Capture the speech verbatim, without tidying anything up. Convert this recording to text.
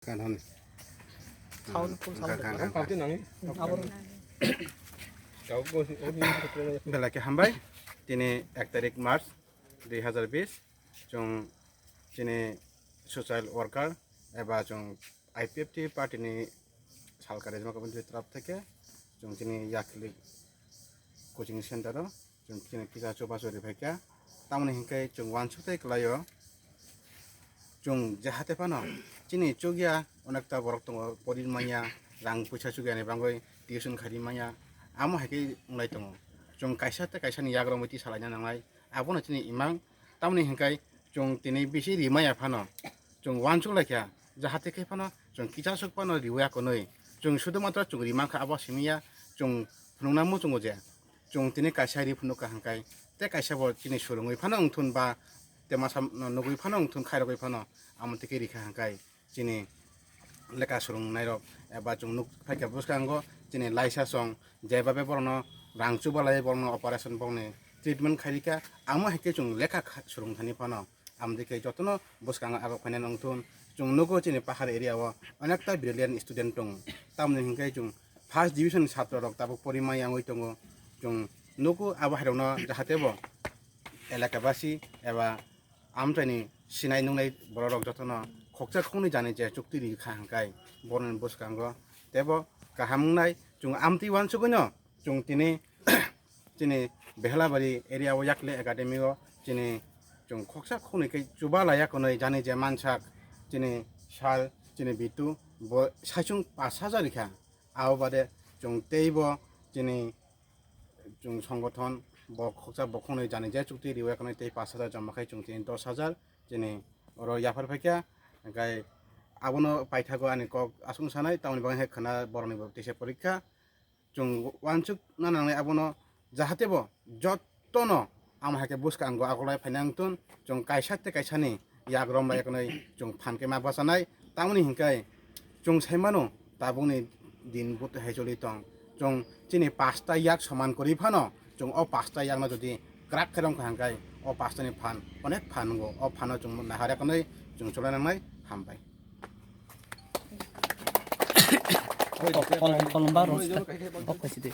Kan hon. Sound, full sound. Kan, kan, kan. Belai khe hambai. Tini ek tarik March dui hazar bis. Chwng chini social worker eba chwng I P F T party ni salkari joma kabin twi trap theke chwng chini Yakli coaching center o chwng chini kisa chubachu ri phaikha. Tamoni hinkhe chwng uansuk tei kwlaio. Chwng jahate phano chini chukya onekta borok tongo, pori manya, rang puisa chukyani bagwi tuition khairi manya, amo hai khe wnglai tongo. Chwng kaisa tei kaisani yagrok muitu salaina nangnai, abono chini imang. Tamoni hinkhe chwng tini bisi rimaya phano chwng uansuk laikha, jahate khe phano chwng kichasok phano riwi akonwi. Chwng sudu matro chwng rimankha abo simiya, chwng phunukna muchungo je chwng tini kaisa ri phunukha hwnkhai tei kaisa bo chini surungwi phano wngthun ba tei masa nugwi phano wngthun khairogwi phano amo tike rikha hwnkhai chini lekha swrwngnairok eba chwng nuk phaikha bwskango chini laisa song jeba be borokno rang chubalai borokno operation borokni treatment khairikha amo hai khe chwng lekha kha-, swrwngthani phano. Amtwi khe jotono bwskango abo khainai wngthun. Chwng nugo chini pahar area o onekta brilliant student tongo. Tamoni hinkhe chwng first division ni satro rok tabuk pori maya wngwi tongo. Chwng nugo abo hairokno jahate bo elaka basi eba amchaini sinai nungnai borok rok jotono khoksa khoknwi jani je chukti ri kha hwnkhai borokni bwskango teibo kaham wngnai. Chwng amtwi uansugwino chwng tini chini Behlabari area o Yakle Academy o chini chwng khoksa khoknwi khe chuba laya kwnwi jani je mansak chini sal chini bitu bo saichung pash hajar rikha. Abo bade chwng teibo chini chwng songgothon bo khoksa bo khoknwi jani je chukti riwi kwnwi tei pash hajar joma khai chwng chini dos hajar chini oro yaphar phaikha. Hwnkhe abono paithago ani kok aswk sanai tamoni bagwi khe khwna borokni bo teisa porikha. Chwng uansuk na nangnai abono jahate bo jotono amo hai khe bwskango akolai phaina wngthun chwng kaisa tei kaisani yak rom bai kwnwi chwng phan khe ma bachanai tamoni hinkhe chwng sai mano tabukni din but hai choli tong chwng chini pasta yak soman kwrwi phano chwng o pasta yakno jodi kwrak khe romkha hwnkhai o pastani phan onek phan wngo o phano chwng nahar kwnwi chwng chulai nangnai hambai. Kolom, kolom baro. Bok khaisi de.